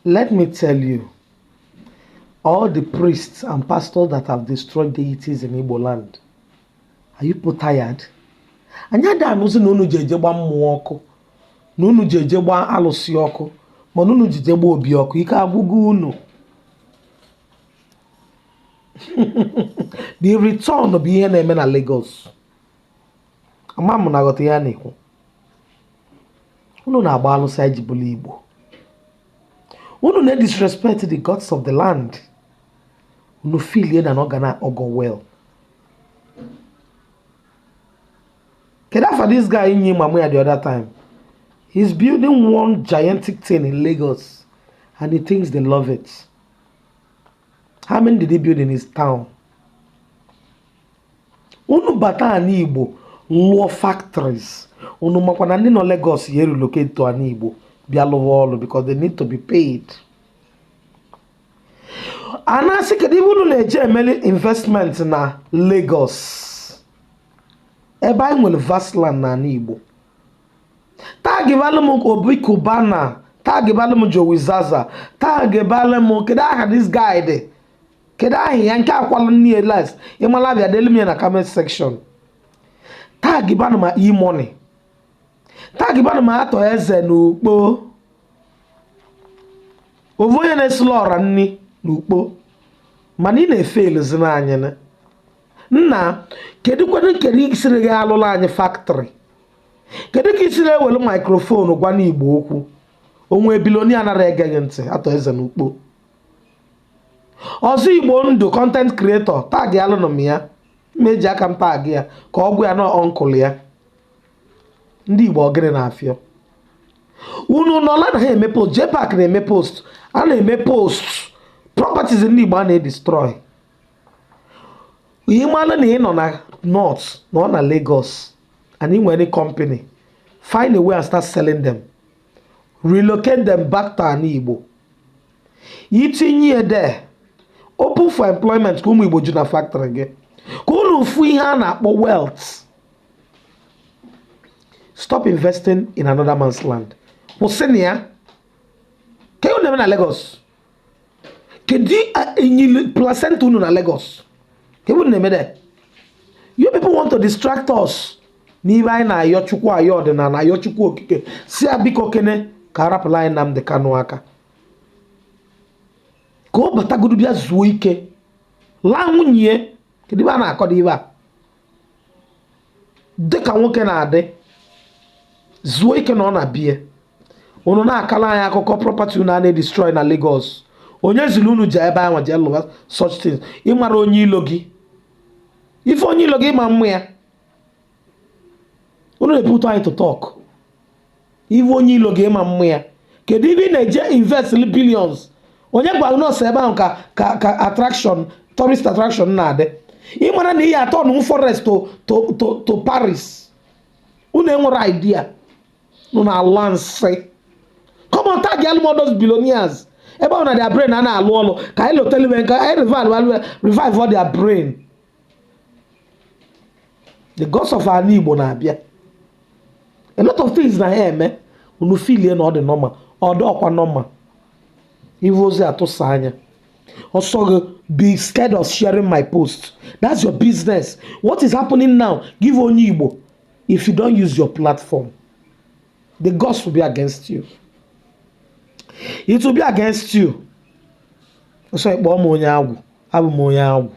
Let me tell you, all the priests and pastors that have destroyed deities in Igbo land, are you people tired? Anyị ada anụzi na unu ji eje gba mmụọ ọkụ, na unu ji eje gba alụsị ọkụ, mana unu ji je gba obi ọkụ. Ike agwụgo unu. The return bụ ihe na-eme na Lagos. Ama m na aghọta ihe a na-ekwu. Unu na-agba alụsị anyị ji bụrụ Igbo. Unu na-disrespect the gods of the land. Unu feel na ọ ga na-ọgọ well. Kedu afa this guy nye mama ya the other time? He's building one gigantic thing in Lagos and he thinks they love it. How many did he build in his town? Unu bata ana Igbo lụọ factories. Unu makwa na ndị nọ Lagos ya relocate to ana Igbo bịa lụwa ọrụ because they need to be paid. A na-asị, kedu ebe unu na-eje emeli investment na Lagos ebe anyị nwere vast land n'ala Igbo? Tagibalụ m Obi Cubana, tagibalụ m Jowi Zaza, tagibalụ m, kedu aha this guy dị? Kedu aha ya nke akwalụ nne last ịmala abịa delu m ya na comment section. Tagibanụ ma E-Money, tagibanụ ma Atọ Eze na Ukpo, ovu onye na-esula ọra nni na Ukpo, mana ị na-efe elezina anyị nna. Kedu kwenu, kedu isiri gị alụla anyị factory? Kedu ka isiri ewelu microphone gwa n'Igbo okwu? Onwe billionaire nara ege gị ntị? Atọ Eze na Ukpo, ọzọ Igbo ndụ content creator, tag alụnụ m ya, mma eji aka m tag ya ka ọ gwa ya na uncle ya. Ndị Igbo, ọgịnị na-afịọ unu nọla na ha eme post? JPAC na-eme post, a na-eme post properties ndị Igbo a na-edestroy. Ihe malụ na ị nọ na north, nọ na Lagos, and ị nwere company, find a way and start selling them, relocate them back to ala Igbo. Itinye ya there, open for employment, ka ụmụ Igbo ju na factory gị, ka unu fụ ihe a na-akpọ wealth. Stop investing in another man's land. Kwụsị na ya. Ka unu na-eme na Lagos? Kedu enyili placenta unu na Lagos? Ka unu na-eme there? You people want to distract us n'ibe anyị na-ayọ Chukwu, ayọ ọdịnala, ayọ Chukwu Okike, si ya biko kene ka arapụla anyị Nnamdi Kanu aka, ka ọ batagodo bịa zuo ike laa nwunye. Kedu ebe a na-akọdo ibe a dịka nwoke na-adị zuo ike na ọ na-bie? Unu na-akala anyị akụkọ property unu a na-edestroy na Lagos. Onye ziri unu ji ebe ahụ jee lụwa such things? Ịmara onye ilo gị, ife onye ilo gị ma mmụ ya. Unu na-eput anyị to talk. Ife onye ilo gị ịma mmụ ya, kedu ibe ị na-eje invest billions? Onye gwara nọọsụ ebe ahụ ka attraction, tourist attraction na-adị? Ịmara na ihe atọ na forest to Paris. Unu enwere idea nụ na ala nsị. Come on, tag all those billionaires ebe ọ na their brain a na-alụ ọlụ, ka anyị lotelibe, ka anyị revive all their brain. The gods of ala Igbo na-abịa. A lot of things na ha eme, unu filie na ọ dị normal, ọ dị ọkwa normal. Ife ozi atụsa anya ọsọ gị, be scared of sharing my post, that's your business. What is happening now, give onye Igbo, if you don't use your platform, the gods will be against you. It will be against you. Ọsọ ịkpọọ m onye agwụ, abụ m onye agwụ.